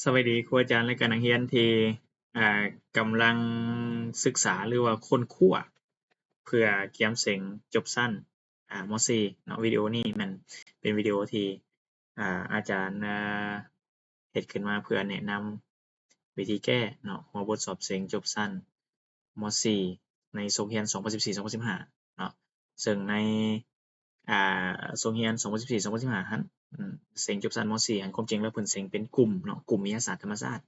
ສະບາຍດີຄູອາຈານ ແລະ ກະນັກຮຽນທີ່ ອ່າ ກຳລັງສຶກສາ ຫຼືວ່າຄົ້ນຄວ້າ ເພື່ອກຽມເສັງຈົບຊັ້ນ ອ່າ ມໍສີ່ເນາະ. ວິດີໂອນີ້ແມ່ນເປັນວິດີໂອທີ່ ອ່າ ອາຈານ ເຮັດຂຶ້ນມາເພື່ອແນະນຳວິທີແກ້ເນາະ ຫົວບົດສອບເສັງຈົບຊັ້ນ ມໍສີ່ ໃນສົກຮຽນສອງພັນສິບສີ່ ສອງພັນສິບຫ້າເນາະ. ເຊິ່ງໃນ ອ່າ ສົກຮຽນສອງພັນສິບສີ່ ສອງພັນສິບຫ້າຫັ້ນ ເສັງຈົບຊັ້ນ ມໍສີ່ ຫັ້ນ ຄວາມຈິງແລ້ວເພິ່ນເສັງເປັນກຸ່ມເນາະ ກຸ່ມວິທະຍາສາດທຳມະຊາດ.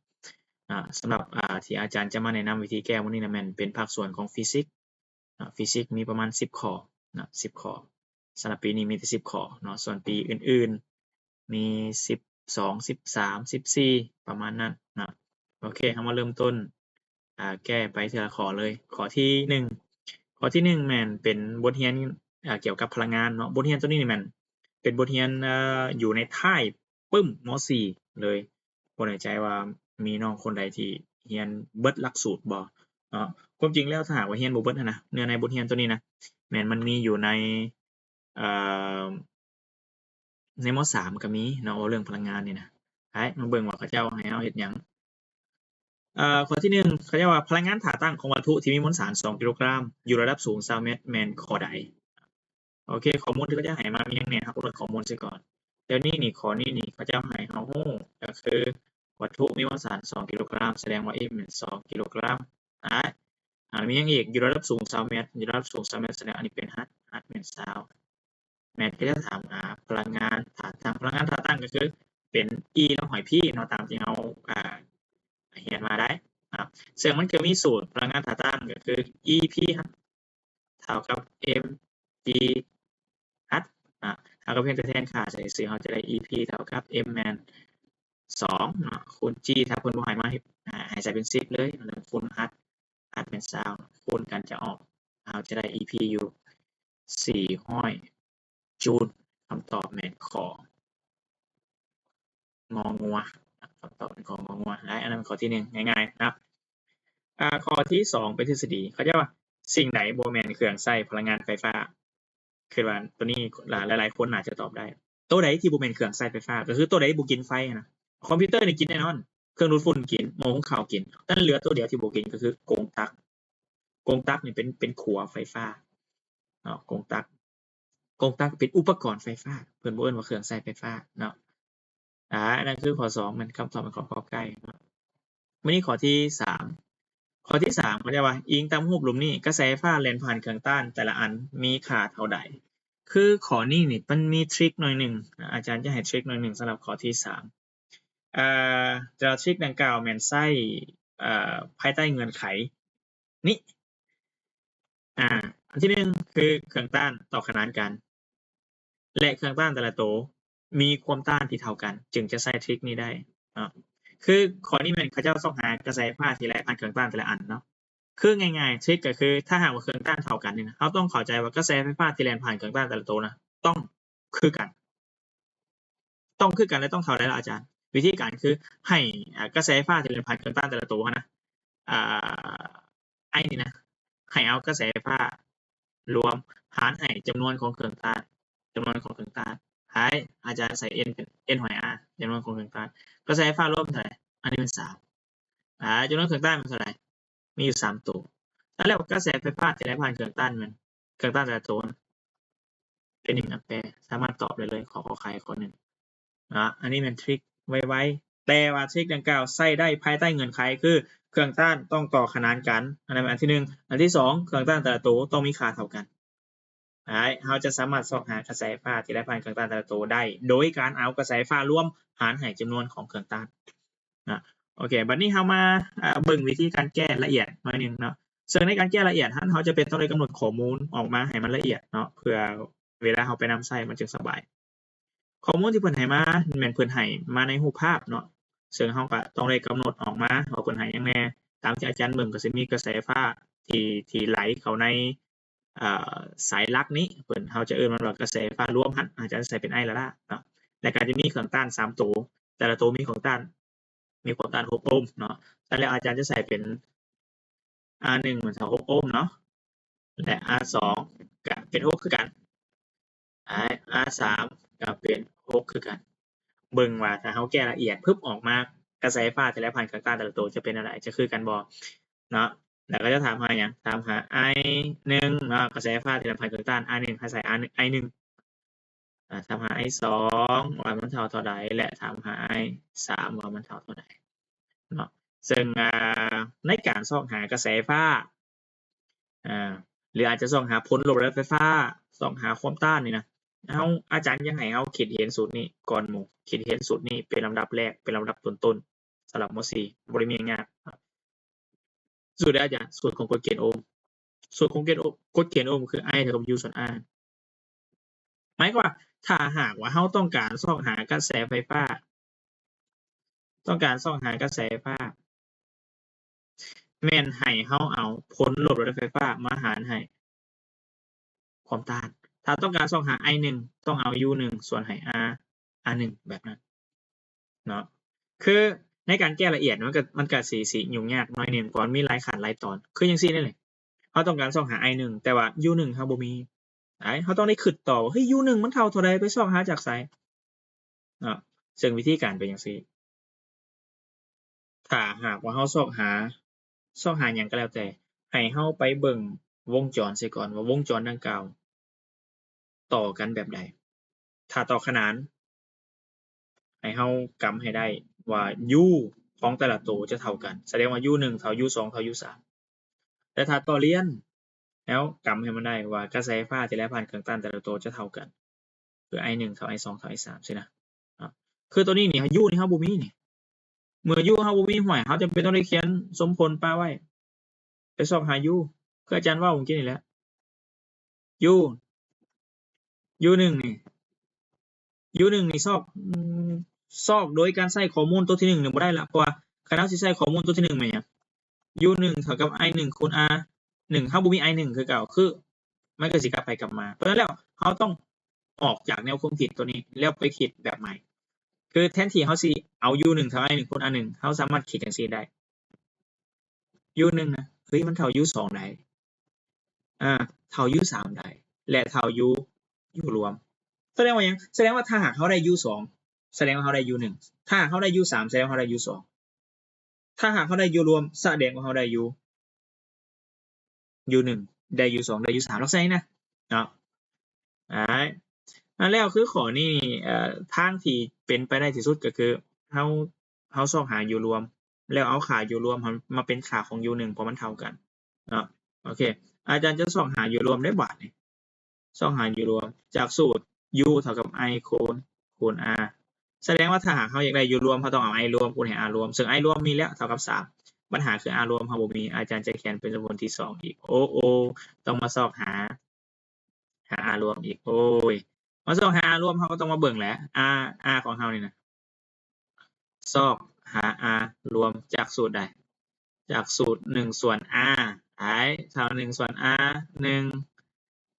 ສຳລັບ ອ່າ ທີ່ອາຈານຈະມາແນະນຳວິທີແກ້ມື້ນີ້ນະ ແມ່ນເປັນພາກສ່ວນຂອງຟີຊິກເນາະ. ຟີຊິກມີປະມານສິບຂໍ້ເນາະ ສິບຂໍ້. ສຳລັບປີນີ້ມີແຕ່ສິບຂໍ້ເນາະ ສ່ວນປີອື່ນໆ ມີສິບສອງ ສິບສາມ ສິບສີ່ ປະມານນັ້ນເນາະ. ໂອເຄ ເຮົາມາເລີ່ມຕົ້ນ ອ່າ ແກ້ໄປເທື່ອລະຂໍ້ເລີຍ. ຂໍ້ທີໜຶ່ງ ຂໍ້ທີໜຶ່ງແມ່ນເປັນບົດຮຽນ ອ່າ ກ່ຽວກັບພະລັງງານເນາະ. ບົດຮຽນໂຕນີ້ນີ້ແມ່ນເປັນບົດຮຽນ ເອີ ຢູ່ໃນທ້າຍປຶ້ມ ມໍສີ່ ເລີຍ. ບໍ່ແນ່ໃຈວ່າມີນ້ອງຄົນໃດທີ່ຮຽນເບິດຫຼັກສູດບໍ່ເນາະ. ຄວາມຈິງແລ້ວ ຖ້າຫາກວ່າຮຽນບໍ່ເບິດຫັ້ນນະ ເນື້ອໃນບົດຮຽນໂຕນີ້ນະ ແມ່ນມັນມີຢູ່ໃນ ເອີ ໃນ ມໍສາມ ກໍມີເນາະ ເວົ້າເລື່ອງພະລັງງານນີ້ນະ. ໄປ ມາເບິ່ງວ່າເຂົາເຈົ້າໃຫ້ເຮົາເຮັດຫຍັງ. ເອີ ຂໍ້ທີໜຶ່ງ ເຂົາເຈົ້າວ່າ ພະລັງງານທ່າຕັ້ງຂອງວັດຖຸທີ່ມີມວນສານສອງກິໂລກຣາມ ຢູ່ລະດັບສູງຊາວແມັດ ແມ່ນຂໍ້ໃດ? ໂອເຄ ຂໍ້ມູນທີ່ເຂົາເຈົ້າໃຫ້ມາມີຫຍັງແດ່? ເຮົາກຳນົດຂໍ້ມູນໃສ່ກ່ອນ. ແລ້ວນີ້ນີ້ ຂໍ້ນີ້ນີ້ ເຂົາເຈົ້າໃຫ້ເຮົາຮູ້ ກໍຄືວັດຖຸມີມວນສານສອງກິໂລກຣາມ ສະແດງວ່າ M ແມ່ນສອງກິໂລກຣາມ. ອາ ອາ ມີຫຍັງອີກ? ຢູ່ລະດັບສູງຊາວແມັດ ຢູ່ລະດັບສູງຊາວແມັດ ສະແດງວ່າອັນນີ້ເປັນຮັດ ຮັດແມ່ນຊາວ ແມ່ນເຂົາເຈົ້າຖາມຫາພະລັງງານທ່າຕັ້ງ. ພະລັງງານທ່າຕັ້ງກໍຄືເປັນ E ແລ້ວຫ້ອຍ P ເນາະ ຕາມທີ່ເຮົາ ອ່າ ຮຽນມາໄດ້ເນາະ. ເຊິ່ງມັນກໍມີສູດພະລັງງານທ່າຕັ້ງ ກໍຄື E P ເທົ່າກັບ M G H ເນາະ. ເຮົາກໍພຽງແຕ່ແທນຄ່າໃສ່ຊື່ ເຮົາຈະໄດ້ E P ເທົ່າກັບ M ແມ່ນສອງເນາະ ຄູນ G ຖ້າເພິ່ນບໍ່ໃຫ້ມາ ໃຫ້ໃສ່ເປັນສິບເລີຍ ແລ້ວຄູນ H H ແມ່ນຊາວ ຄູນກັນຈະອອກ ເຮົາຈະໄດ້ E P ຢູ່ສີ່ຮ້ອຍຈູນ. ຄຳຕອບແມ່ນ ຂ ງໍງົວ ຄຳຕອບແມ່ນ ຂ ງໍງົວ. ໄດ້ ອັນນັ້ນຂໍ້ທີໜຶ່ງ ງ່າຍໆເນາະ. ອ່າ ຂໍ້ທີສອງເປັນທິດສະດີ. ເຂົາເຈົ້າວ່າ ສິ່ງໃດບໍ່ແມ່ນເຄື່ອງໃຊ້ພະລັງງານໄຟຟ້າ? ຄິດວ່າໂຕນີ້ຫຼາຍໆຄົນໜ້າຈະຕອບໄດ້. ໂຕໃດທີ່ບໍ່ແມ່ນເຄື່ອງໃຊ້ໄຟຟ້າ? ກໍຄືໂຕໃດບໍ່ກິນໄຟຫັ້ນນະ. ຄອມພິວເຕີນີ້ກິນແນ່ນອນ, ເຄື່ອງດູດຝຸ່ນກິນ, ໝໍ້ຫຸງເຂົ້າກິນ. ແຕ່ເຫຼືອໂຕດຽວທີ່ບໍ່ກິນ ກໍຄືກົງຕັກ. ກົງຕັກນີ້ເປັນ ເປັນຂົວໄຟຟ້າເນາະ ກົງຕັກ. ກົງຕັກເປັນອຸປະກອນໄຟຟ້າ ເພິ່ນບໍ່ເອີ້ນວ່າເຄື່ອງໃຊ້ໄຟຟ້າເນາະ. ອາ ອັນນັ້ນຄືຂໍ້ສອງ ແມ່ນຄຳຕອບແມ່ນຂໍ້ ກ ໄກ່ເນາະ. ມື້ນີ້ຂໍ້ທີສາມ ຂໍ້ທີສາມ ເຂົາເຈົ້າວ່າ ອີງຕາມຮູບລຸ່ມນີ້ ກະແສໄຟຟ້າແລ່ນຜ່ານເຄື່ອງຕ້ານແຕ່ລະອັນມີຄ່າເທົ່າໃດ? ຄືຂໍ້ນີ້ນີ້ມັນມີທຣິກໜ້ອຍໜຶ່ງ ອາຈານຈະໃຫ້ທຣິກໜ້ອຍໜຶ່ງສຳລັບຂໍ້ທີສາມ. ເອີ ແຕ່ວ່າທຣິກດັ່ງກ່າວແມ່ນໃຊ້ ເອີ ພາຍໃຕ້ເງື່ອນໄຂນີ້ ອາ ອັນທີໜຶ່ງ ຄືເຄື່ອງຕ້ານຕໍ່ຂະໜານກັນ ແລະ ເຄື່ອງຕ້ານແຕ່ລະໂຕມີຄວາມຕ້ານທີ່ເທົ່າກັນ ຈຶ່ງຈະໃຊ້ທຣິກນີ້ໄດ້ເນາະ. ຄືຂໍ້ນີ້ແມ່ນເຂົາເຈົ້າຊອກຫາກະແສໄຟຟ້າທີ່ໄຫຼຜ່ານເຄື່ອງຕ້ານແຕ່ລະອັນເນາະ. ຄືງ່າຍໆ ທຣິກກໍຄື ຖ້າຫາກວ່າເຄື່ອງຕ້ານເທົ່າກັນນີ້ນະ ເຮົາຕ້ອງເຂົ້າໃຈວ່າກະແສໄຟຟ້າທີ່ແລ່ນຜ່ານເຄື່ອງຕ້ານແຕ່ລະໂຕນະ ຕ້ອງຄືກັນ. ຕ້ອງຄືກັນ ແລະ ຕ້ອງເທົ່າໃດລະອາຈານ? ວິທີການຄືໃຫ້ ອາ ກະແສໄຟຟ້າທີ່ແລ່ນຜ່ານເຄື່ອງຕ້ານແຕ່ລະໂຕຫັ້ນນະ ອາ ໄອນີ້ນະ ໃຫ້ເອົາກະແສໄຟຟ້າລວມຫານໃຫ້ຈຳນວນຂອງເຄື່ອງຕ້ານ ຈຳນວນຂອງເຄື່ອງຕ້ານ. ໃຫ້ອາຈານໃສ່ N ເປັນ N ຫອຍ R ຈຳນວນຂອງເຄື່ອງຕ້ານ. ກະແສໄຟຟ້າລວມເທົ່າໃດ? ອັນນີ້ແມ່ນສາມ. ອາ ຈຳນວນເຄື່ອງຕ້ານມັນເທົ່າໃດ? ມີຢູ່ສາມໂຕ. ແລ້ວກະແສໄຟຟ້າທີ່ໄຫຼຜ່ານເຄື່ອງຕ້ານແມ່ນ ເຄື່ອງຕ້ານແຕ່ລະໂຕເປັນໜຶ່ງອຳແປ ສາມາດຕອບໄດ້ເລີຍ ຂໍ້ ກ ໄຂ່ ຂໍ້ໜຶ່ງເນາະ. ອັນນີ້ແມ່ນທຣິກໄວໆ ແຕ່ວ່າທຣິກດັ່ງກ່າວໃຊ້ໄດ້ພາຍໃຕ້ເງື່ອນໄຂ ຄືເຄື່ອງຕ້ານຕ້ອງຕໍ່ຂະໜານກັນ ອັນນັ້ນອັນທີໜຶ່ງ. ອັນທີສອງ ເຄື່ອງຕ້ານແຕ່ລະໂຕຕ້ອງມີຄ່າເທົ່າກັນ. ເຮົາຈະສາມາດຊອກຫາກະແສໄຟຟ້າທີ່ໄຫຼຜ່ານເຄື່ອງຕ້ານແຕ່ລະໂຕໄດ້ ໂດຍການເອົາກະແສໄຟຟ້າລວມຫານໃຫ້ຈຳນວນຂອງເຄື່ອງຕ້ານ. ນະ ໂອເຄ ບັດນີ້ເຮົາມາ ເອີ ເບິ່ງວິທີການແກ້ລະອຽດໜ້ອຍໜຶ່ງເນາະ. ເຊິ່ງໃນການແກ້ລະອຽດຫັ້ນ ເຮົາຈຳເປັນຕ້ອງໄດ້ກຳນົດຂໍ້ມູນອອກມາໃຫ້ມັນລະອຽດເນາະ ເພື່ອເວລາເຮົາໄປນຳໃຊ້ມັນຈຶ່ງສະບາຍ. ຂໍ້ມູນທີ່ເພິ່ນໃຫ້ມາແມ່ນເພິ່ນໃຫ້ມາໃນຮູບພາບເນາະ, ເຊິ່ງເຮົາກະຕ້ອງໄດ້ກຳນົດອອກມາວ່າເພິ່ນໃຫ້ຫຍັງແດ່. ຕາມທີ່ອາຈານເບິ່ງກະຊິມີກະແສໄຟຟ້າທີ່ ທີ່ໄຫຼເຂົ້າໃນ ເອີ ສາຍຫຼັກນີ້ ເພິ່ນ ເຮົາຈະເອີ້ນມັນວ່າກະແສໄຟຟ້າລວມຫັ້ນ ອາຈານໃສ່ເປັນ I ລະລະເນາະ. ແລະກະຈະມີເຄື່ອງຕ້ານສາມໂຕ ແຕ່ລະໂຕມີເຄື່ອງຕ້ານ ມີຄວາມຕ້ານຫົກໂອມເນາະ. ແລ້ວອາຈານຈະໃສ່ເປັນ R ໜຶ່ງເທົ່າຫົກໂອມເນາະ ແລະ R ສອງກະເປັນຫົກຄືກັນ R ສາມກະເປັນຫົກຄືກັນ. ເບິ່ງວ່າຖ້າເຮົາແກ້ລະອຽດປຶບອອກມາ ກະແສໄຟຟ້າທີ່ໄຫຼຜ່ານເຄື່ອງຕ້ານແຕ່ລະໂຕຈະເປັນແນວໃດ ຈະຄືກັນບໍ່ເນາະ. ແລ້ວກໍຈະຖາມຫາຫຍັງ? ຖາມຫາ I ໜຶ່ງເນາະ ກະແສໄຟຟ້າທີ່ໄຫຼຜ່ານເຄື່ອງຕ້ານ I ໜຶ່ງ ໃຫ້ໃສ່ I ໜຶ່ງ ອາ ຖາມຫາ I ສອງວ່າມັນເທົ່າເທົ່າໃດ ແລະ ຖາມຫາ I ສາມວ່າມັນເທົ່າເທົ່າໃດເນາະ. ເຊິ່ງ ອາ ໃນການຊອກຫາກະແສໄຟຟ້າ ອາ ຫຼືອາດຈະຊອກຫາຜົນລົບໄຟຟ້າ ຊອກຫາຄວາມຕ້ານນີ້ນະ ເຮົາ ອາຈານຢາກໃຫ້ເຮົາຄິດເຫັນສູດນີ້ກ່ອນໝູ່ ຄິດເຫັນສູດນີ້ເປັນລຳດັບແລກ ເປັນລຳດັບຕົ້ນໆ ສຳລັບ ມ.ສີ່ ບໍ່ໄດ້ມີຫຍັງຍາກ. ສູດໃດອາຈານ? ສູດຂອງກົດເກນໂອມ ສູດຂອງກົດເກນໂອມຄື I ເທົ່າກັບ U ສ່ວນ R ໝາຍຄວາມວ່າ ຖ້າຫາກວ່າເຮົາຕ້ອງການຊອກຫາກະແສໄຟຟ້າ ຕ້ອງການຊອກຫາກະແສໄຟຟ້າ ແມ່ນໃຫ້ເຮົາເອົາຜົນລົບລະດັບໄຟຟ້າມາຫານໃຫ້ຄວາມຕ້ານ. ຖ້າຕ້ອງການຊອກຫາ I ໜຶ່ງ ຕ້ອງເອົາ U ໜຶ່ງ ສ່ວນໃຫ້ R R ໜຶ່ງ ແບບນັ້ນເນາະ. ຄືໃນການແກ້ລະອຽດ ມັນກໍ ມັນກໍຊິ ຊິຫຍຸ້ງຍາກໜ້ອຍໜຶ່ງ ເພາະມັນມີຫຼາຍຂັ້ນຫຼາຍຕອນ. ຄືຈັ່ງຊີ້ນີ້ ເຮົາຕ້ອງການຊອກຫາ I ໜຶ່ງ ແຕ່ວ່າ U ໜຶ່ງ ເຮົາບໍ່ມີ. ເຮົາຕ້ອງໄດ້ຄິດຕໍ່ວ່າ ເຮີ້ຍ U ໜຶ່ງ ມັນເທົ່າເທົ່າໃດ ໄປຊອກຫາຈາກໃສເນາະ. ເຊິ່ງວິທີການເປັນຈັ່ງຊີ້ ຖ້າຫາກວ່າເຮົາຊອກຫາ ຊອກຫາຫຍັງກໍແລ້ວແຕ່ ໃຫ້ເຮົາໄປເບິ່ງວົງຈອນເສຍກ່ອນວ່າວົງຈອນດັ່ງກ່າວຕໍ່ກັນແບບໃດ. ຖ້າຕໍ່ຂະໜານ ໃຫ້ເຮົາກຳໃຫ້ໄດ້ວ່າ U ຂອງແຕ່ລະໂຕຈະເທົ່າກັນ ສະແດງວ່າ U ໜຶ່ງ ເທົ່າ U ສອງ ເທົ່າ U ສາມ. ແຕ່ຖ້າຕໍ່ລຽນ ແລ້ວກຳໃຫ້ມັນໄດ້ວ່າກະແສໄຟຟ້າທີ່ໄຫຼຜ່ານເຄື່ອງຕ້ານແຕ່ລະໂຕຈະເທົ່າກັນ ຄື I ໜຶ່ງ ເທົ່າ I ສອງ ເທົ່າ I ສາມ ຊີ້ນະ. ຄືຕົວນີ້ນີ້ U ນີ້ເຮົາບໍ່ມີນີ້ ເມື່ອ U ເຮົາບໍ່ມີ ຫ້ວຍ ເຮົາຈຳເປັນຕ້ອງໄດ້ຂຽນສົມຜົນປະໄວ້ ໄປຊອກຫາ U ຄືອາຈານເວົ້າເມື່ອກີ້ນີ້ແຫຼະ. U U ໜຶ່ງນີ້ U ໜຶ່ງນີ້ຊອກ ອືມ ຊອກໂດຍການໃຊ້ຂໍ້ມູນຕົວທີໜຶ່ງນີ້ບໍ່ໄດ້ລະ ເພາະວ່າຄັນເຮົາຊິໃຊ້ຂໍ້ມູນຕົວທີໜຶ່ງແມ່ນຫຍັງ? U ໜຶ່ງ ເທົ່າກັບ I ໜຶ່ງ ຄູນ R ໜຶ່ງ ເຮົາບໍ່ມີ I ໜຶ່ງ ຄືເກົ່າ ຄືມັນກໍຊິກັບໄປກັບມາ. ເພາະສະນັ້ນແລ້ວ ເຮົາຕ້ອງອອກຈາກແນວຄວາມຄິດຕົວນີ້ ແລ້ວໄປຄິດແບບໃໝ່ ຄືແທນທີ່ເຮົາຊິເອົາ U ໜຶ່ງ ເທົ່າ I ໜຶ່ງ ຄູນ R ໜຶ່ງ ເຮົາສາມາດຄິດຈັ່ງຊີ້ໄດ້. U ໜຶ່ງນະ ເຮີ້ຍ ມັນເທົ່າ U ສອງໃດ ອາ ເທົ່າ U ສາມໃດ ແລະ ເທົ່າ U U ລວມ. ສະແດງວ່າຫຍັງ? ສະແດງວ່າຖ້າຫາກເຮົາໄດ້ U ສອງ ສະແດງວ່າເຮົາໄດ້ U ໜຶ່ງ ຖ້າຫາກເຮົາໄດ້ U ສາມ ສະແດງວ່າເຮົາໄດ້ U ສອງ ຖ້າຫາກເຮົາໄດ້ U ລວມ ສະແດງວ່າເຮົາໄດ້ U U ໜຶ່ງ ໄດ້ U ສອງ ໄດ້ U ສາມ ລັກສະນະນີ້ນະເນາະ. ອາ ແລ້ວຄືຂໍ້ນີ້ ເອີ ທາງທີ່ເປັນໄປໄດ້ທີ່ສຸດກໍຄືເຮົາ ເຮົາຊອກຫາ U ລວມ ແລ້ວເອົາຄ່າ U ລວມມາເປັນຄ່າຂອງ U ໜຶ່ງ ເພາະມັນເທົ່າກັນເນາະ. ໂອເຄ ອາຈານຈະຊອກຫາ U ລວມໄດ້ບາດນີ້ ຊອກຫາ U ລວມຈາກສູດ U ເທົ່າກັບ I ຄູນ ຄູນ R ສະແດງວ່າຖ້າຫາກເຮົາຢາກໄດ້ U ລວມ ເຮົາຕ້ອງເອົາ I ລວມຄູນໃຫ້ R ລວມ ເຊິ່ງ I ລວມມີແລ້ວເທົ່າກັບສາມ ບັນຫາຄື R ລວມເຮົາບໍ່ມີ ອາຈານຈະຂຽນເປັນສົມຜົນທີສອງອີກ. ໂອ້ ໂອ້ ຕ້ອງມາຊອກຫາ ຫາ R ລວມອີກ ໂອ້ຍ ມາຊອກຫາ R ລວມ ເຮົາກໍຕ້ອງມາເບິ່ງແຫຼະ R R ຂອງເຮົານີ້ນະ ຊອກຫາ R ລວມຈາກສູດໃດ? ຈາກສູດ ໜຶ່ງ ສ່ວນ R ໄດ້ເທົ່າ ໜຶ່ງ ສ່ວນ R ໜຶ່ງ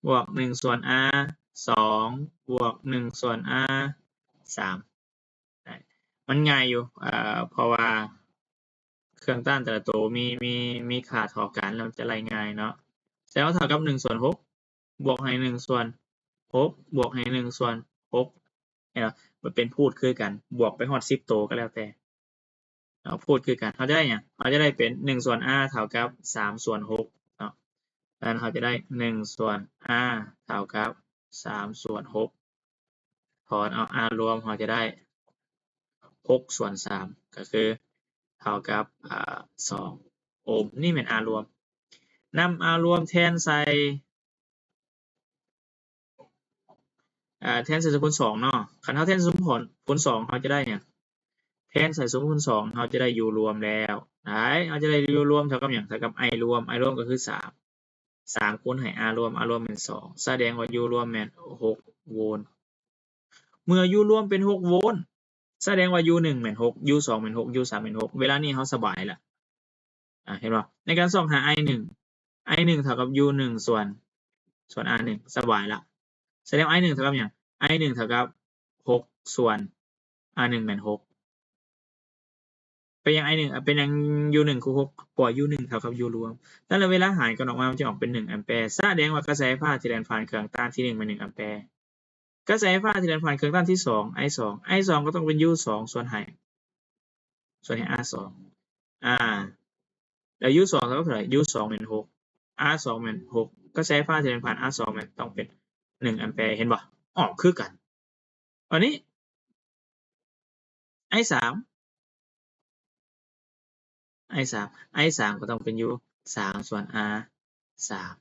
ບວກ ໜຶ່ງ ສ່ວນ R ສອງ ບວກ ໜຶ່ງ ສ່ວນ R ສາມ ໄດ້ ມັນງ່າຍຢູ່ ເອີ ເພາະວ່າເຄື່ອງຕ້ານແຕ່ລະໂຕມີ ມີ ມີຄ່າທໍ່ກັນ ແລ້ວມັນຈະໄລ່ງ່າຍເນາະ. ສະແດງວ່າເທົ່າກັບ ໜຶ່ງ ສ່ວນ ຫົກ ບວກໃຫ້ ໜຶ່ງ ສ່ວນ ຫົກ ບວກໃຫ້ ໜຶ່ງ ສ່ວນ ຫົກ ເຫັນບໍ່? ມັນເປັນພູດຄືກັນ ບວກໄປຮອດສິບໂຕກໍແລ້ວແຕ່ ເນາະ ພູດຄືກັນ ເຮົາຈະໄດ້ຫຍັງ? ເຮົາຈະໄດ້ເປັນ ໜຶ່ງ ສ່ວນ R ເທົ່າກັບ ສາມ ສ່ວນ ຫົກ ເນາະ. ສະນັ້ນເຮົາຈະໄດ້ ໜຶ່ງ ສ່ວນ R ເທົ່າກັບ ສາມ ສ່ວນ ຫົກ ຖອນເອົາ R ລວມ ເຮົາຈະໄດ້ ຫົກ ສ່ວນ ສາມ ກໍຄືເທົ່າກັບ ອາ ສອງ ໂອມ. ນີ້ແມ່ນ R ລວມ ນຳ R ລວມແທນໃສ່ ອາ ແທນໃສ່ສົມຜົນສອງເນາະ. ຄັນເຮົາແທນໃສ່ສົມຜົນສອງ ເຮົາຈະໄດ້ຫຍັງ? ແທນໃສ່ສົມຜົນສອງ ເຮົາຈະໄດ້ U ລວມແລ້ວ ໄດ້ ເຮົາຈະໄດ້ U ລວມເທົ່າກັບຫຍັງ? ເທົ່າກັບ I ລວມ I ລວມກໍຄືສາມ ສາມຄູນໃຫ້ R ລວມ R ລວມແມ່ນສອງ ສະແດງວ່າ U ລວມແມ່ນ ຫົກ ໂວນ. ເມື່ອ U ລວມເປັນ ຫົກ ໂວນ ສະແດງວ່າ U ໜຶ່ງ ແມ່ນ ຫົກ U ສອງ ແມ່ນ ຫົກ U ສາມ ແມ່ນ ຫົກ ເວລານີ້ເຮົາສະບາຍລະ ອາ ເຫັນບໍ່? ໃນການຊອກຫາ I ໜຶ່ງ I ໜຶ່ງ ເທົ່າກັບ U ໜຶ່ງ ສ່ວນ ສ່ວນ R ໜຶ່ງ ສະບາຍລະ. ສະແດງ I ໜຶ່ງ ເທົ່າກັບຫຍັງ? I ໜຶ່ງ ເທົ່າກັບ ຫົກ ສ່ວນ R ໜຶ່ງ ແມ່ນ ຫົກ. ເປັນຫຍັງ I ໜຶ່ງ ເປັນຫຍັງ U ໜຶ່ງ ຄື ຫົກ? ເພາະວ່າ U ໜຶ່ງ ເທົ່າກັບ U ລວມ. ນັ້ນລະ ເວລາຫານກັນອອກມາ ມັນຈະອອກເປັນ ໜຶ່ງ ແອມແປ. ສະແດງວ່າກະແສໄຟຟ້າທີ່ແລ່ນຜ່ານເຄື່ອງຕ້ານທີໜຶ່ງແມ່ນ ໜຶ່ງ ແອມແປ. ກະແສໄຟຟ້າທີ່ແລ່ນຜ່ານເຄື່ອງຕ້ານທີສອງ I ສອງ I ສອງ ກໍຕ້ອງເປັນ U ສອງ ສ່ວນໃຫ້ ສ່ວນໃຫ້ R ສອງ R ແລ້ວ U ສອງເທົ່າກັບເທົ່າໃດ? U ສອງແມ່ນຫົກ R ສອງແມ່ນຫົກ ກະແສໄຟຟ້າທີ່ແລ່ນຜ່ານ R ສອງແມ່ນຕ້ອງເປັນໜຶ່ງແອມແປ ເຫັນບໍ່? ອອກຄືກັນ. ບາດນີ້ I ສາມ I ສາມ I ສາມກໍຕ້ອງເປັນ U ສາມ ສ່ວນ R ສາມ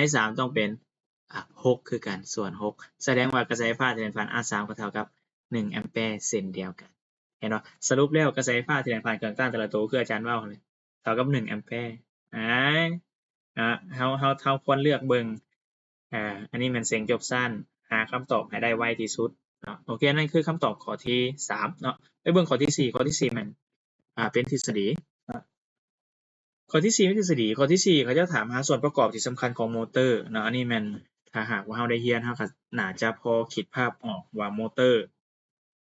I ສາມຕ້ອງເປັນ ອາ ຫົກຄືກັນ ສ່ວນຫົກ ສະແດງວ່າກະແສໄຟຟ້າທີ່ແລ່ນຜ່ານ R ສາມກໍເທົ່າກັບໜຶ່ງແອມແປເຊັ່ນດຽວກັນ. ເຫັນບໍ່? ສະຫຼຸບແລ້ວກະແສໄຟຟ້າທີ່ແລ່ນຜ່ານເຄື່ອງຕ້ານແຕ່ລະໂຕ ຄືອາຈານເວົ້າຫັ້ນແຫຼະ ເທົ່າກັບໜຶ່ງແອມແປ. ອາ ເຮົາ ເຮົາ ເຮົາຄວນເລືອກເບິ່ງ ອາ ອັນນີ້ແມ່ນເສັງຈົບຊັ້ນ ຫາຄຳຕອບໃຫ້ໄດ້ໄວທີ່ສຸດເນາະ. ໂອເຄ ນັ້ນຄືຄຳຕອບຂໍ້ທີສາມເນາະ. ໄປເບິ່ງຂໍ້ທີສີ່ ຂໍ້ທີສີ່ແມ່ນ ອາ ເປັນທິດສະດີເນາະ. ຂໍ້ທີສີ່ເປັນທິດສະດີ ຂໍ້ທີສີ່ເຂົາເຈົ້າຖາມຫາສ່ວນປະກອບທີ່ສຳຄັນຂອງໂມເຕີເນາະ. ອັນນີ້ແມ່ນຖ້າຫາກວ່າເຮົາໄດ້ຮຽນ ເຮົາກໍໜ້າຈະພໍຄິດພາບອອກວ່າໂມເຕີ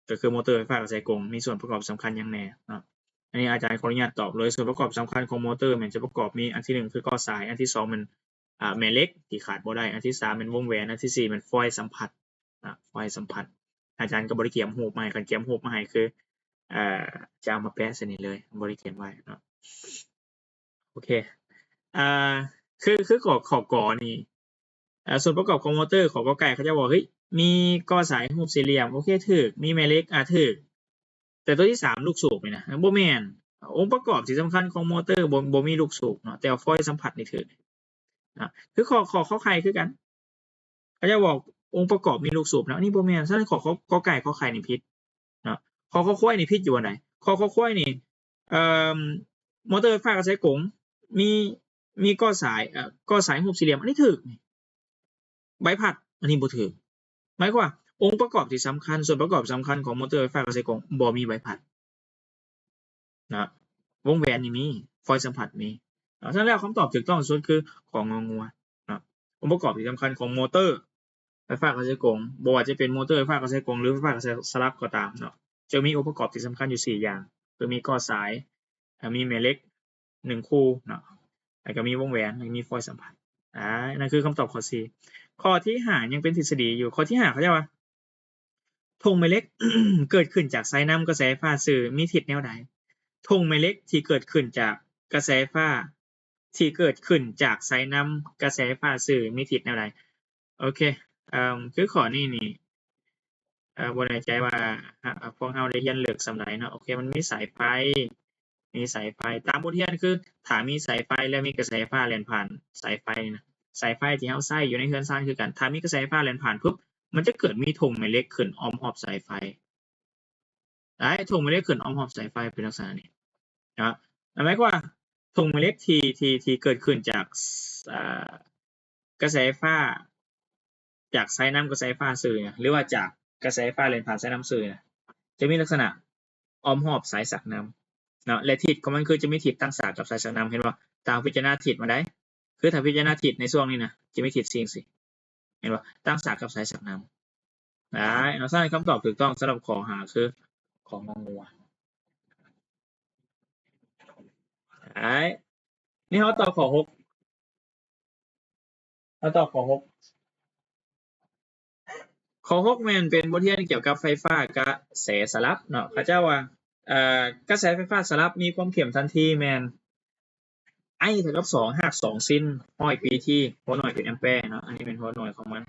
ກໍຄືໂມເຕີໄຟຟ້າກະແສກົງ ມີສ່ວນປະກອບສຳຄັນຫຍັງແດ່ເນາະ. ອັນນີ້ອາຈານຂໍອະນຸຍາດຕອບເລີຍ ສ່ວນປະກອບສຳຄັນຂອງໂມເຕີແມ່ນຈະປະກອບມີ ອັນທີໜຶ່ງຄືກໍສາຍ ອັນທີສອງແມ່ນ ອາ ແມ່ເຫຼັກທີ່ຂາດບໍ່ໄດ້ ອັນທີສາມແມ່ນວົງແຫວນ ອັນທີສີ່ແມ່ນຟອຍສຳຜັດ ອາ ຟອຍສຳຜັດ. ອາຈານກໍບໍ່ໄດ້ກຽມຮູບມາໃຫ້ ຄັນກຽມຮູບມາໃຫ້ຄື ເອີ ຈະເອົາມາແປະໃສ່ນີ້ເລີຍ ບໍ່ໄດ້ກຽມໄວ້ເນາະ. ໂອເຄ ອາ ຄື ຄືຂໍ້ ຂໍ້ ກ ນີ້ ອາ ສ່ວນປະກອບຂອງໂມເຕີ ຂໍ້ ກ ໄກ່ ເຂົາເຈົ້າບອກ ເຮີ້ຍ ມີກໍສາຍຮູບສີ່ຫຼ່ຽມ ໂອເຄ ຖືກ ມີແມ່ເຫຼັກ ອາ ຖືກ ແຕ່ຕົວທີສາມລູກສູບນີ້ນະ ບໍ່ແມ່ນ. ອົງປະກອບທີ່ສຳຄັນຂອງໂມເຕີ ບໍ່ ບໍ່ມີລູກສູບເນາະ ແຕ່ວ່າຟອຍສຳຜັດນີ້ຖືກນະ. ຄືຂໍ້ ຂໍ້ ຂໍໄຂ່ຄືກັນ ເຂົາເຈົ້າບອກອົງປະກອບມີລູກສູບນະ ອັນນີ້ບໍ່ແມ່ນ. ສະນັ້ນຂໍ້ ຂໍ້ ກໍໄກ່ ຂໍໄຂ່ນີ້ຜິດເນາະ. ຂໍ້ ຄໍຄວາຍນີ້ຜິດຢູ່ບ່ອນໃດ? ຂໍ້ ຄໍຄວາຍນີ້ ເອີ່ມ ໂມເຕີໄຟຟ້າກະແສກົງ ມີ ມີກໍສາຍ ເອີ່ ກໍສາຍຮູບສີ່ຫຼ່ຽມ ອັນນີ້ຖືກນີ້ ໃບພັດ ອັນນີ້ບໍ່ຖືກ. ໝາຍຄວາມວ່າອົງປະກອບທີ່ສຳຄັນ ສ່ວນປະກອບສຳຄັນຂອງໂມເຕີໄຟຟ້າກະແສກົງບໍ່ມີໃບພັດເນາະ. ວົງແຫວນນີ້ມີ ຟອຍສຳຜັດມີເນາະ. ສະນັ້ນແລ້ວຄຳຕອບຖືກຕ້ອງທີ່ສຸດຄື ຂ ງ ງ ເນາະ. ອົງປະກອບທີ່ສຳຄັນຂອງໂມເຕີໄຟຟ້າກະແສກົງ ບໍ່ວ່າຈະເປັນໂມເຕີໄຟຟ້າກະແສກົງ ຫຼື ໄຟຟ້າກະແສສະຫຼັບກໍຕາມເນາະ ຈະມີອົງປະກອບທີ່ສຳຄັນຢູ່ສີ່ຢ່າງ ຄືມີກໍສາຍ ແລ້ວມີແມ່ເຫຼັກໜຶ່ງຄູ່ເນາະ ແລ້ວກໍມີວົງແຫວນ ແລ້ວກໍມີຟອຍສຳພັດ. ອາ ນັ້ນຄືຄຳຕອບຂໍ້ສີ່. ຂໍ້ທີຫ້າຍັງເປັນທິດສະດີຢູ່. ຂໍ້ທີຫ້າເຂົາເຈົ້າວ່າ ທົ່ງແມ່ເຫຼັກເກີດຂຶ້ນຈາກສາຍນຳກະແສໄຟຟ້າສື່ ມີທິດແນວໃດ? ທົ່ງແມ່ເຫຼັກທີ່ເກີດຂຶ້ນຈາກກະແສໄຟຟ້າ ທີ່ເກີດຂຶ້ນຈາກສາຍນຳກະແສໄຟຟ້າສື່ ມີທິດແນວໃດ? ໂອເຄ ເອີ່ມ ຄືຂໍ້ນີ້ນີ້ ເອີ່ ບໍ່ແນ່ໃຈວ່າ ອາ ພວກເຮົາໄດ້ຮຽນເລິກສ່ຳໃດເນາະ. ໂອເຄ ມັນມີສາຍໄຟ ມີສາຍໄຟ ຕາມບົດຮຽນຄື ຖ້າມີສາຍໄຟ ແລ້ວມີກະແສໄຟຟ້າແລ່ນຜ່ານສາຍໄຟນີ້ນະ ສາຍໄຟທີ່ເຮົາໃຊ້ຢູ່ໃນເຮືອນຊານຄືກັນ ຖ້າມີກະແສໄຟຟ້າແລ່ນຜ່ານປຶບ ມັນຈະເກີດມີທົ່ງແມ່ເຫຼັກຂຶ້ນອ້ອມຮອບສາຍໄຟ. ໄດ້ ທົ່ງແມ່ເຫຼັກຂຶ້ນອ້ອມຮອບສາຍໄຟເປັນລັກສະນະນີ້ເນາະ. ໝາຍຄວາມວ່າ ທົ່ງແມ່ເຫຼັກທີ່ ທີ່ ທີ່ເກີດຂຶ້ນຈາກ ອາ ກະແສໄຟຟ້າ ຈາກສາຍນຳກະແສໄຟຟ້າສື່ນະ ຫຼືວ່າຈາກກະແສໄຟຟ້າແລ່ນຜ່ານສາຍນຳສື່ນະ ຈະມີລັກສະນະອ້ອມຮອບສາຍສັກນຳເນາະ ແລະ ທິດຂອງມັນຄືຈະມີທິດຕັ້ງສາກກັບສາຍສັກນຳ. ເຫັນບໍ່? ຖ້າເຮົາພິຈາລະນາທິດມາໄດ້ ຄືຖ້າພິຈາລະນາທິດໃນຊ່ວງນີ້ນະ ຈະມີທິດຊີ້ຈັ່ງຊີ້ ເຫັນບໍ່? ຕັ້ງສາກກັບສາຍສັກນຳ. ໄດ້ເນາະ ສະນັ້ນຄຳຕອບຖືກຕ້ອງສຳລັບຂໍ້ຫ້າຄື ຂ ງ ງ ໄດ້ ນີ້ເຮົາຕໍ່ຂໍ້ຫົກ ເຮົາຕໍ່ຂໍ້ຫົກ ຂໍ້ຫົກແມ່ນເປັນບົດຮຽນກ່ຽວກັບໄຟຟ້າກະແສສະຫຼັບເນາະ. ເຂົາເຈົ້າວ່າ ເອີ່ ກະແສໄຟຟ້າສະຫຼັບມີຄວາມເຂັ້ມທັນທີແມ່ນ I ເທົ່າກັບສອງ ຮາກສອງ ຊິນ ຮ້ອຍປີທີ ຫົວໜ່ວຍເປັນແອມແປເນາະ. ອັນນີ້ແມ່ນຫົວໜ່ວຍຂອງມັນ.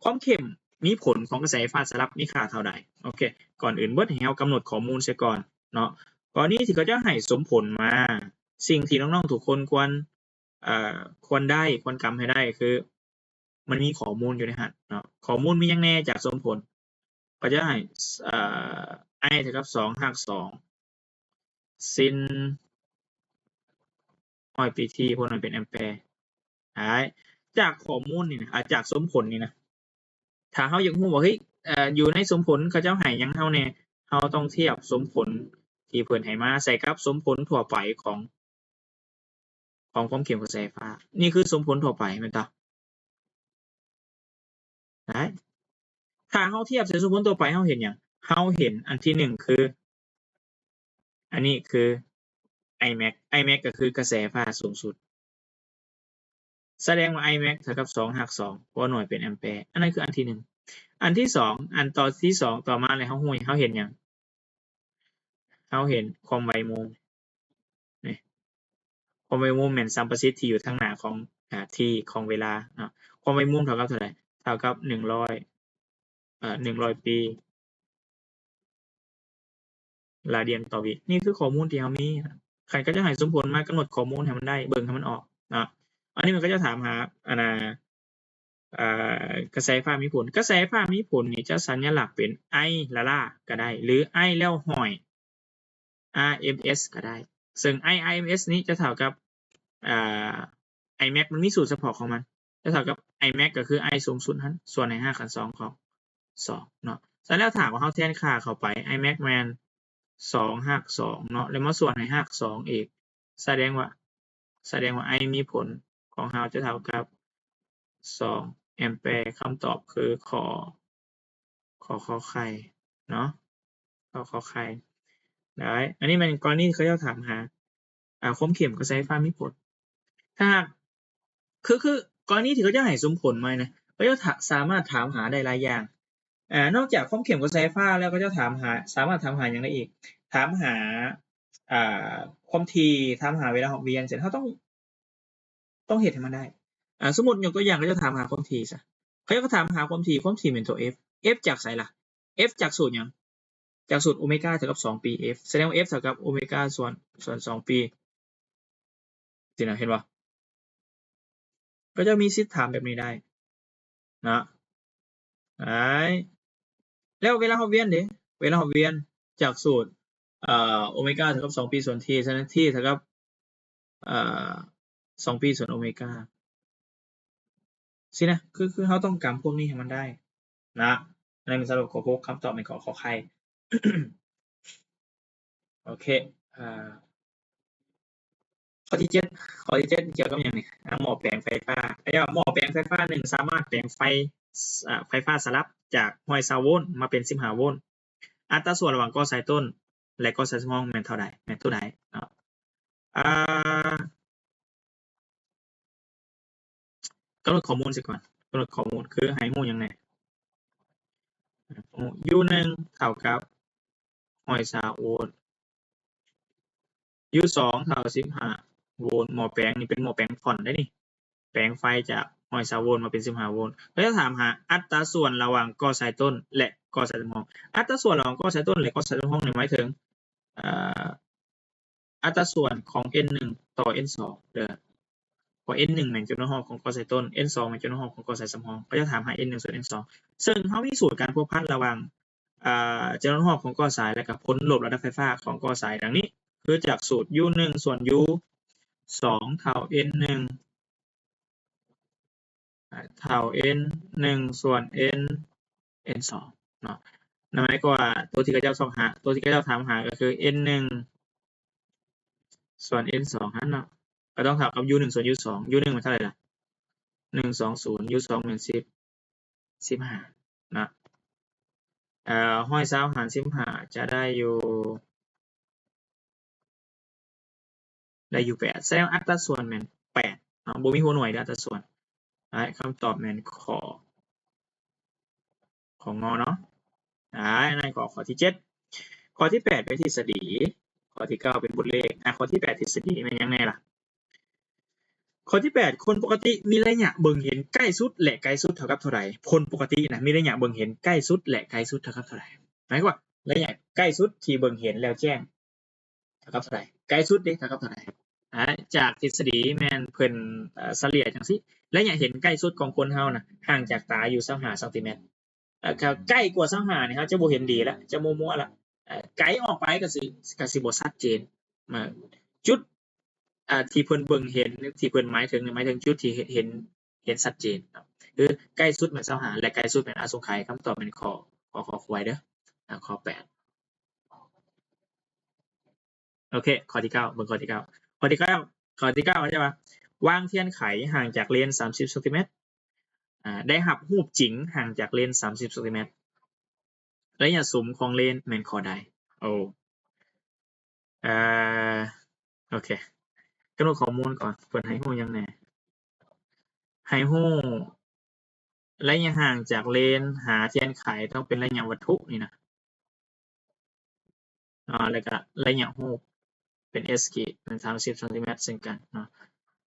ຄວາມເຂັ້ມມີຜົນຂອງກະແສໄຟຟ້າສະຫຼັບມີຄ່າເທົ່າໃດ? ໂອເຄ ກ່ອນອື່ນເບິດໃຫ້ເຮົາກຳນົດຂໍ້ມູນເສຍກ່ອນເນາະ. ກໍລະນີທີ່ເຂົາເຈົ້າໃຫ້ສົມຜົນມາ ສິ່ງທີ່ນ້ອງໆທຸກຄົນຄວນ ເອີ່ ຄວນໄດ້ ຄວນກຳໃຫ້ໄດ້ຄື ມັນມີຂໍ້ມູນຢູ່ໃນຫັ້ນເນາະ. ຂໍ້ມູນມີຫຍັງແດ່ຈາກສົມຜົນ? ເຂົາຈະໃຫ້ ເອີ່ I ເທົ່າກັບສອງ ຮາກສອງ ຊິນ ຮ້ອຍປີທີ ຜົນມັນເປັນແອມແປ. ອາ ຈາກຂໍ້ມູນນີ້ນະ ອາ ຈາກສົມຜົນນີ້ນະ ຖ້າເຮົາຢາກຮູ້ວ່າ ເຮີ້ຍ ເອີ່ ຢູ່ໃນສົມຜົນເຂົາເຈົ້າໃຫ້ຫຍັງເຮົາແດ່ ເຮົາຕ້ອງທຽບສົມຜົນທີ່ເພິ່ນໃຫ້ມາໃສ່ກັບສົມຜົນທົ່ວໄປຂອງ ຂອງຄວາມເຂັ້ມກະແສໄຟຟ້າ. ນີ້ຄືສົມຜົນທົ່ວໄປແມ່ນຕາ ໄດ້ ຖ້າເຮົາທຽບໃສ່ສົມຜົນທົ່ວໄປ ເຮົາເຫັນຫຍັງ? ເຮົາເຫັນອັນທີໜຶ່ງຄື ອັນນີ້ຄື I max I max ກໍຄືກະແສໄຟຟ້າສູງສຸດ. ສະແດງວ່າ I max ເທົ່າກັບສອງ ຮາກສອງ ເພາະວ່າໜ່ວຍເປັນແອມແປ. ອັນນັ້ນຄືອັນທີໜຶ່ງ. ອັນທີສອງ ອັນຕໍ່ທີສອງຕໍ່ມາແລ້ວ ເຮົາຮູ້ ເຮົາເຫັນຫຍັງ? ຮົາເຫັນຄວາມໄວມຸມ ນີ້ ຄວາມໄວມຸມແມ່ນສຳປະສິດທີ່ຢູ່ທາງໜ້າຂອງ ອາ ທີ່ຂອງເວລາເນາະ. ຄວາມໄວມຸມເທົ່າກັບເທົ່າໃດ? ເທົ່າກັບໜຶ່ງຮ້ອຍ ເອີ ໜຶ່ງຮ້ອຍປີ ລາດຽນຕໍ່ວິ. ນີ້ຄືຂໍ້ມູນທີ່ເຮົາມີ. ຄັນເຂົາເຈົ້າໃຫ້ສົມຜົນ ມາກຳນົດຂໍ້ມູນໃຫ້ມັນໄດ້ ເບິ່ງໃຫ້ມັນອອກເນາະ. ອັນນີ້ມັນເຂົາເຈົ້າຖາມຫາ ອັນນ່າ ເອີ ກະແສໄຟຟ້າມີຜົນ. ກະແສໄຟຟ້າມີຜົນນີ້ຈະສັນຍະລັກເປັນ I ລະລາກະໄດ້ ຫຼື I ແລ້ວຫ້ອຍ RMS ກະໄດ້. ເຊິ່ງ I RMS ນີ້ຈະເທົ່າກັບ ເອີ I max ມັນມີສູດສະເພາະຂອງມັນ ຈະເທົ່າກັບ I max ກະຄື I ສູງສຸດຫັ້ນ ສ່ວນໃຫ້ຮາກຂັ້ນສອງຂອງສອງເນາະ. ສະນັ້ນແລ້ວ ຖ້າຫາກວ່າເຮົາແທນຄ່າເຂົ້າໄປ I max ແມ່ນສອງຮາກສອງເນາະ ແລ້ວມາສ່ວນໃຫ້ຮາກສອງອີກ ສະແດງວ່າ ສະແດງວ່າ I ມີຜົນຂອງເຮົາຈະເທົ່າກັບສອງແອມແປ. ຄຳຕອບຄື ຂໍ້ ຂໍ້ ຂໍໄຂ່ເນາະ ຂໍ້ ຂໍໄຂ່. ໄດ້ ອັນນີ້ແມ່ນກໍລະນີທີ່ເຂົາເຈົ້າຖາມຫາ ອາ ຄວາມເຂັ້ມກະແສໄຟຟ້າມີຜົນ. ຖ້າຫາກ ຄື ຄືກໍລະນີທີ່ເຂົາເຈົ້າໃຫ້ສົມຜົນມານະ ເຂົາເຈົ້າສາມາດຖາມຫາໄດ້ຫຼາຍຢ່າງ. ອາ ນອກຈາກຄວາມເຂັ້ມກະແສໄຟຟ້າແລ້ວ ເຂົາເຈົ້າຖາມຫາ ສາມາດຖາມຫາຫຍັງໄດ້ອີກ? ຖາມຫາ ອາ ຄວາມຖີ່, ຖາມຫາເວລາຮອບວຽນ. ເຊັ່ນ ເຮົາຕ້ອງ ຕ້ອງເຮັດໃຫ້ມັນໄດ້. ອາ ສົມມຸດຍົກຕົວຢ່າງ ເຂົາເຈົ້າຖາມຫາຄວາມຖີ່ຊະ ເຂົາເຈົ້າກໍຖາມຫາຄວາມຖີ່, ຄວາມຖີ່ແມ່ນຕົວ F, F ຈາກໃສລະ? F ຈາກສູດຫຍັງ? ຈາກສູດໂອເມກາເທົ່າກັບສອງປີ F ສະແດງວ່າ F ເທົ່າກັບໂອເມກາສ່ວນ ສ່ວນສອງປີ ຊີ້ນະ ເຫັນບໍ່? ເຂົາເຈົ້າມີສິດຖາມແບບນີ້ໄດ້ນະ. ໄດ້ ແລ້ວເວລາຮອບວຽນເດ? ເວລາຮອບວຽນຈາກສູດ ເອີ ໂອເມກາເທົ່າກັບສອງປີສ່ວນ T ສະນັ້ນ T ເທົ່າກັບ ເອີ ສອງປີສ່ວນໂອເມກາ ຊີ້ນະ. ຄື ຄືເຮົາຕ້ອງກຳພວກນີ້ໃຫ້ມັນໄດ້ນະ. ອັນນັ້ນແມ່ນສະຫຼຸບຂໍ້ຫົກ ຄຳຕອບແມ່ນຂໍ້ ຂໍໄຂ່. ໂອເຄ ອາ ຂໍ້ທີເຈັດ ຂໍ້ທີເຈັດກ່ຽວກັບຫຍັງນີ້? ອາ ໝໍ້ແປງໄຟຟ້າ. ເຂົາເຈົ້າ ໝໍ້ແປງໄຟຟ້າໜຶ່ງ ສາມາດແປງໄຟ ອາ ໄຟຟ້າສະຫຼັບຈາກຮ້ອຍຊາວໂວນມາເປັນສິບຫ້າໂວນ. ອັດຕາສ່ວນລະຫວ່າງກໍສາຍຕົ້ນ ແລະ ກໍສາຍສຳຮອງແມ່ນເທົ່າໃດ? ແມ່ນຕົວໃດເນາະ? ອາ ກຳນົດຂໍ້ມູນຊະກ່ອນ. ກຳນົດຂໍ້ມູນຄືໃຫ້ຮູ້ຫຍັງແດ່? ຢູໜຶ່ງເທົ່າກັບຮ້ອຍຊາວໂວນ, ຢູສອງເທົ່າສິບຫ້າໂວນ. ໝໍ້ແປງນີ້ເປັນໝໍ້ແປງຟອນເດ້ນີ້ ແປງໄຟຈາກຮ້ອຍຊາວໂວນມາເປັນສິບຫ້າໂວນ. ເຂົາຈະຖາມຫາອັດຕາສ່ວນລະຫວ່າງກໍສາຍຕົ້ນ ແລະ ກໍສາຍສຳຮອງ. ອັດຕາສ່ວນລະຫວ່າງກໍສາຍຕົ້ນ ແລະ ກໍສາຍສຳຮອງນີ້ໝາຍເຖິງ ເອີ ອັດຕາສ່ວນຂອງ N ໜຶ່ງຕໍ່ N ສອງເດີ. ເພາະ N ໜຶ່ງແມ່ນຈຳນວນຮອບຂອງກໍສາຍຕົ້ນ, N ສອງແມ່ນຈຳນວນຮອບຂອງກໍສາຍສຳຮອງ. ເຂົາຈະຖາມຫາ N ໜຶ່ງສ່ວນ N ສອງ ເຊິ່ງເຮົາມີສູດການພົວພັນລະຫວ່າງ ອາ ຈຳນວນຮອບຂອງກໍສາຍ ແລະ ກະຜົນລົບລະດັບໄຟຟ້າຂອງກໍສາຍດັ່ງນີ້ ຄືຈາກສູດ U ໜຶ່ງສ່ວນ U ສອງເທົ່າ N ໜຶ່ງ ເທົ່າ N ໜຶ່ງສ່ວນ N N ສອງເນາະ. ນັ້ນໝາຍຄວາມວ່າ ຕົວທີ່ເຂົາເຈົ້າຊອກຫາ ຕົວທີ່ເຂົາເຈົ້າຖາມຫາກໍຄື N ໜຶ່ງສ່ວນ N ສອງຫັ້ນເນາະ ກໍຕ້ອງເທົ່າກັບ U ໜຶ່ງສ່ວນ U ສອງ. U ໜຶ່ງແມ່ນເທົ່າໃດລະ? ໜຶ່ງສອງສູນ. U ສອງແມ່ນສິບ ສິບຫ້າເນາະ. ເອີ ຮ້ອຍຊາວຫານສິບຫ້າຈະໄດ້ຢູ່ ໄດ້ຢູ່ແປດ. ສະແດງວ່າອັດຕາສ່ວນແມ່ນແປດເນາະ ບໍ່ມີຫົວໜ່ວຍເດີ ອັດຕາສ່ວນ. ອາ ຄຳຕອບແມ່ນຂໍ້ ຂໍ້ ງ ເນາະ. ອາ ນັ້ນກໍຂໍ້ທີເຈັດ. ຂໍ້ທີແປດເປັນທິດສະດີ, ຂໍ້ທີເກົ້າເປັນບົດເລກ. ອາ ຂໍ້ທີແປດທິດສະດີແມ່ນຫຍັງແດ່ລະ? ຂໍ້ທີແປດ ຄົນປົກກະຕິມີໄລຍະເບິ່ງເຫັນໃກ້ສຸດ ແລະ ໄກສຸດເທົ່າກັບເທົ່າໃດ? ຄົນປົກກະຕິນະ ມີໄລຍະເບິ່ງເຫັນໃກ້ສຸດ ແລະ ໄກສຸດເທົ່າກັບເທົ່າໃດ? ໝາຍຄວາມວ່າ ໄລຍະໃກ້ສຸດທີ່ເບິ່ງເຫັນແລ້ວແຈ້ງ ເທົ່າກັບເທົ່າໃດ? ໄກສຸດເດ ເທົ່າກັບເທົ່າໃດ? ອາ ຈາກທິດສະດີແມ່ນເພິ່ນ ເອີ ສະເລ່ຍຈັ່ງຊີ້ ໄລຍະເຫັນໃກ້ສຸດຂອງຄົນເຮົານະ ຫ່າງຈາກຕາຢູ່ຊາວຫ້າຊັງຕີແມັດ. ເອີ ໃກ້ກວ່າຊາວຫ້ານີ້ ເຮົາຈະບໍ່ເຫັນດີລະ ຈະມົວໆລະ. ເອີ ໄກອອກໄປກໍຊິ ກໍຊິບໍ່ຊັດເຈນ. ເອີ ຈຸດ ອາ ທີ່ເພິ່ນເບິ່ງເຫັນ ທີ່ເພິ່ນໝາຍເຖິງ ໝາຍເຖິງຈຸດທີ່ເຫັນ ເຫັນຊັດເຈນເນາະ ຄືໃກ້ສຸດແມ່ນຊາວຫ້າ ແລະ ໄກສຸດແມ່ນອະສົງໄຂ. ຄຳຕອບແມ່ນຂໍ້ ຂໍ້ ຂໍຄວາຍເດີ. ອາ ຂໍ້ແປດ. ໂອເຄ ຂໍ້ທີເກົ້າ ເບິ່ງຂໍ້ທີເກົ້າ. ຂໍ້ທີເກົ້າ ຂໍ້ທີເກົ້າ ເຂົາຈະວ່າ ວາງທຽນໄຂຫ່າງຈາກເລນສາມສິບຊັງຕີແມັດ ອາ ໄດ້ຮັບຮູບຈິງຫ່າງຈາກເລນສາມສິບຊັງຕີແມັດ ໄລຍະສຸມຂອງເລນແມ່ນຂໍ້ໃດ? ໂອ ເອີ ໂອເຄ ກຳນົດຂໍ້ມູນກ່ອນ ເພິ່ນໃຫ້ຮູ້ຫຍັງແດ່? ໃຫ້ຮູ້ໄລຍະຫ່າງຈາກເລນຫາທຽນໄຂ ຕ້ອງເປັນໄລຍະວັດຖຸນີ້ນະ. ເນາະ ແລ້ວກະໄລຍະຮູບເປັນ S ຂີດ ເປັນສາມສິບຊັງຕີແມັດເຊັ່ນກັນເນາະ.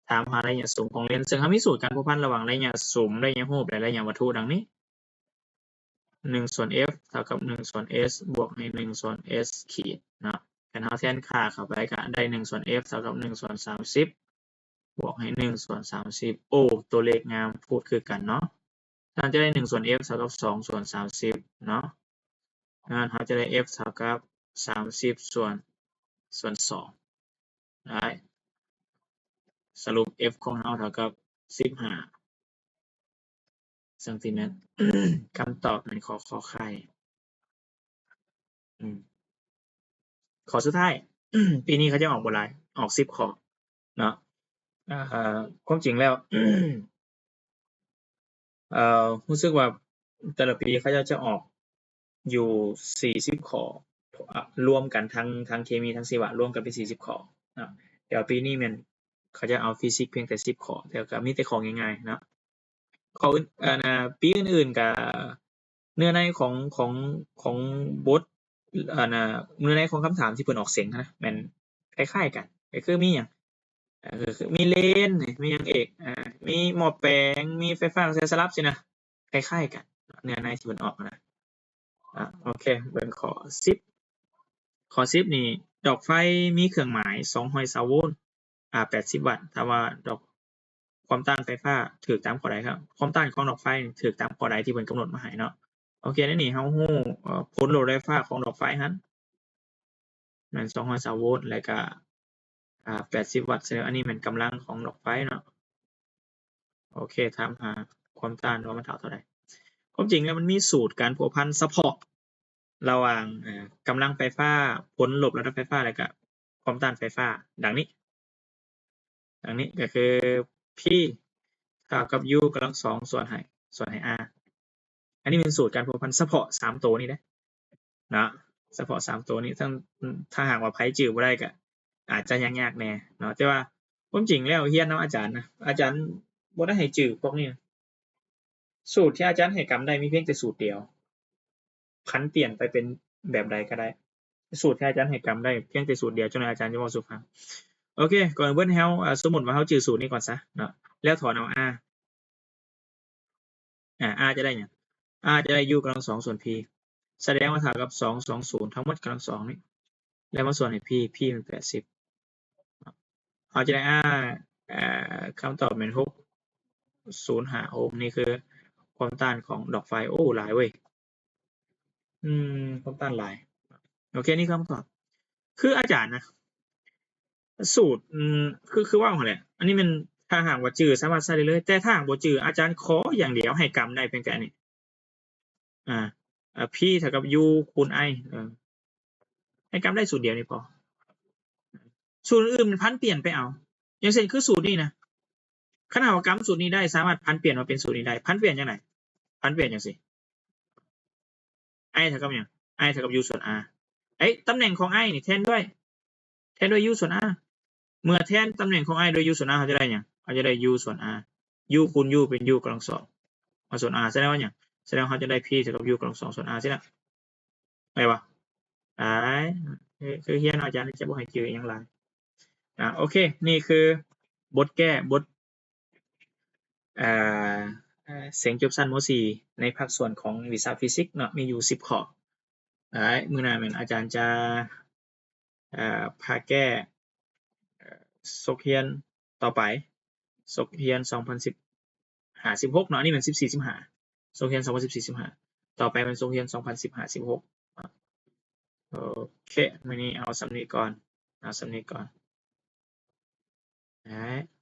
ຖາມຫາໄລຍະຊູມຂອງເລນ ເຊິ່ງເຮົາມີສູດການພົວພັນລະຫວ່າງໄລຍະຊູມ ໄລຍະຮູບ ແລະ ໄລຍະວັດຖຸດັ່ງນີ້: ໜຶ່ງສ່ວນ F ເທົ່າກັບໜຶ່ງສ່ວນ S ບວກໃຫ້ໜຶ່ງສ່ວນ S ຂີດເນາະ. ຄັນເຮົາແທນຄ່າເຂົ້າໄປກະໄດ້ໜຶ່ງສ່ວນ F ເທົ່າກັບໜຶ່ງສ່ວນສາມສິບ ບວກໃຫ້ໜຶ່ງສ່ວນສາມສິບ. ໂອ້ ຕົວເລກງາມໂພດຄືກັນເນາະ. ເຮົາຈະໄດ້ໜຶ່ງສ່ວນ F ເທົ່າກັບສອງສ່ວນສາມສິບເນາະ. ນັ້ນເຮົາຈະໄດ້ F ເທົ່າກັບສາມສິບສ່ວນ ສ່ວນສອງ ໄດ້. ສະຫຼຸບ F ຂອງເຮົາເທົ່າກັບສິບຫ້າຊັງຕີແມັດ. ຄຳຕອບແມ່ນຂໍ້ ຂໍໄຂ່. ອືມ ຂໍ້ສຸດທ້າຍ ປີນີ້ເຂົາຈະອອກບໍ່ຫຼາຍ ອອກສິບຂໍ້ເນາະ. ເອີ ຄວາມຈິງແລ້ວ ເອີ ຮູ້ສຶກວ່າແຕ່ລະປີເຂົາເຈົ້າຈະອອກຢູ່ສີ່ສິບຂໍ້ ອາ ລວມກັນທັງ ທັງເຄມີທັງຊີວະ ລວມກັນເປັນສີ່ສິບຂໍ້ເນາະ. ແຕ່ວ່າປີນີ້ແມ່ນເຂົາຈະເອົາຟີຊິກພຽງແຕ່ສິບຂໍ້ ແຕ່ກໍມີແຕ່ຂໍ້ງ່າຍໆເນາະ. ຂໍ້ອື່ນ ອັນ ອາ ປີອື່ນໆກະເນື້ອໃນຂອງ ຂອງ ຂອງບົດ ອັນ ອາ ເນື້ອໃນຂອງຄຳຖາມທີ່ເພິ່ນອອກເສັງຫັ້ນນະ ແມ່ນຄ້າຍໆກັນ ກໍຄືມີຫຍັງ ເອີ ມີເລນ ມີຫຍັງອີກ ອາ ມີໝໍ້ແປງ ມີໄຟຟ້າກະແສສະຫຼັບຊີ້ນະ ຄ້າຍໆກັນ ເນື້ອໃນທີ່ເພິ່ນອອກຫັ້ນນະ. ອາ ໂອເຄ ເບິ່ງຂໍ້ສິບ ຂໍ້ສິບນີ້ ດອກໄຟມີເຄື່ອງໝາຍສອງຮ້ອຍຊາວໂວນ ອາ ແປດສິບວັດ ຖາມວ່າດອກ ຄວາມຕ້ານໄຟຟ້າຖືກຕາມຂໍ້ໃດຄັບ? ຄວາມຕ້ານຂອງດອກໄຟຖືກຕາມຂໍ້ໃດທີ່ເພິ່ນກຳນົດມາໃຫ້ເນາະ. ໂອເຄ ໃນນີ້ເຮົາຮູ້ ເອີ ຜົນໂຫຼດໄຟຟ້າຂອງດອກໄຟຫັ້ນ ແມ່ນສອງຮ້ອຍຊາວໂວນ ແລ້ວກະ ອາ ແປດສິບວັດ ສະແດງວ່າອັນນີ້ແມ່ນກຳລັງຂອງດອກໄຟເນາະ. ໂອເຄ ຖາມຫາຄວາມຕ້ານວ່າມັນເທົ່າເທົ່າໃດ. ຄວາມຈິງແລ້ວມັນມີສູດການພົວພັນສະເພາະລະຫວ່າງ ເອີ ກຳລັງໄຟຟ້າ, ຜົນລົບລະດັບໄຟຟ້າ ແລ້ວກະຄວາມຕ້ານໄຟຟ້າ ດັ່ງນີ້. ດັ່ງນີ້ກໍຄື P ເທົ່າກັບ U ກຳລັງສອງ ສ່ວນໃຫ້ ສ່ວນໃຫ້ R. ອັນນີ້ແມ່ນສູດການພົວພັນສະເພາະສາມໂຕນີ້ເດ້ເນາະ ສະເພາະສາມໂຕນີ້. ຖ້າ ຖ້າຫາກວ່າໃຜຈື່ບໍ່ໄດ້ກໍອາດຈະຍາກໆແດ່ເນາະ ແຕ່ວ່າຄວາມຈິງແລ້ວຮຽນນຳອາຈານນະ ອາຈານບໍ່ໄດ້ໃຫ້ຈື່ພວກນີ້ນະ. ສູດທີ່ອາຈານໃຫ້ກຳໄດ້ມີພຽງແຕ່ສູດດຽວ ຜັນປ່ຽນໄປເປັນແບບໃດກໍໄດ້. ສູດທີ່ອາຈານໃຫ້ກຳໄດ້ພຽງແຕ່ສູດດຽວ ຈັກໜ່ອຍອາຈານຈະເວົ້າສູ່ຟັງ. ໂອເຄ ກ່ອນອື່ນເຮົາ ອາ ສົມມຸດວ່າເຮົາຈື່ສູດນີ້ກ່ອນຊະເນາະ ແລ້ວຖອນເອົາ R ອາ R ຈະໄດ້ຫຍັງ? R ຈະໄດ້ U ກຳລັງສອງ ສ່ວນ P ສະແດງວ່າເທົ່າກັບສອງ ສອງ ສູນ ທັງໝົດກຳລັງສອງນີ້ ແລ້ວມາສ່ວນໃຫ້ P P ແມ່ນແປດສິບ ເຮົາຈະໄດ້ R ເອີ ຄຳຕອບແມ່ນຫົກ ສູນຫ້າໂອມ. ນີ້ຄືຄວາມຕ້ານຂອງດອກໄຟ. ໂອ້ ຫຼາຍເວີຍ ອືມ ຄວາມຕ້ານຫຼາຍ. ໂອເຄ ນີ້ຄຳຕອບ ຄືອາຈານນະ ສູດ ອືມ ຄື ຄືເວົ້າຫັ້ນແຫຼະ ອັນນີ້ແມ່ນຖ້າຫາກວ່າຈື່ສາມາດໃຊ້ໄດ້ເລີຍ ແຕ່ຖ້າຫາກບໍ່ຈື່ ອາຈານຂໍຢ່າງດຽວໃຫ້ກຳໄດ້ພຽງແຕ່ອັນນີ້ ອາ P ເທົ່າກັບ U ຄູນ I ເອີ ໃຫ້ກຳໄດ້ສູດດຽວນີ້ພໍ. ສູດອື່ນໆມັນຜັນປ່ຽນໄປເອົາ ຢ່າງເຊັ່ນຄືສູດນີ້ນະ ຄັນຫາກວ່າກຳສູດນີ້ໄດ້ ສາມາດຜັນປ່ຽນມາເປັນສູດນີ້ໄດ້. ຜັນປ່ຽນຈັ່ງໃດ? ຜັນປ່ຽນຈັ່ງຊີ້ I ເທົ່າກັບຫຍັງ? I ເທົ່າກັບ U ສ່ວນ R. ເອີ ຕຳແໜ່ງຂອງ I ນີ້ແທນດ້ວຍ ແທນດ້ວຍ U ສ່ວນ R. ເມື່ອແທນຕຳແໜ່ງຂອງ I ດ້ວຍ U ສ່ວນ R ເຮົາຈະໄດ້ຫຍັງ? ເຮົາຈະໄດ້ U ສ່ວນ R. U ຄູນ U ເປັນ U ກຳລັງສອງ ມາສ່ວນ R ສະແດງວ່າຫຍັງ? ສະແດງວ່າເຮົາຈະໄດ້ P ເທົ່າກັບ U ກຳລັງສອງ ສ່ວນ R ຊີ້ນະ ໄດ້ບໍ່? ໄດ້. ຄືຮຽນອາຈານຈະບໍ່ໃຫ້ຈື່ອີ່ຫຍັງຫຼາຍ. ອາ ໂອເຄ ນີ້ຄືບົດແກ້ ບົດ ເອີ ເສັງຈົບຊັ້ນ ມໍສີ່ ໃນພາກສ່ວນຂອງວິຊາຟີຊິກເນາະ ມີຢູ່ສິບຂໍ້. ອາ ມື້ໜ້າແມ່ນອາຈານຈະ ເອີ ພາແກ້ ເອີ ສົກຮຽນຕໍ່ໄປ ສົກຮຽນສອງພັນສິບຫ້າ ສິບຫົກເນາະ ອັນນີ້ແມ່ນສິບສີ່ ສິບຫ້າ ສົກຮຽນສອງພັນສິບສີ່ ສິບຫ້າ ຕໍ່ໄປແມ່ນສົກຮຽນສອງພັນສິບຫ້າ ສິບຫົກ. ໂອເຄ ມື້ນີ້ເອົາສ່ຳນີ້ກ່ອນ ເອົາສ່ຳນີ້ກ່ອນ. ອາ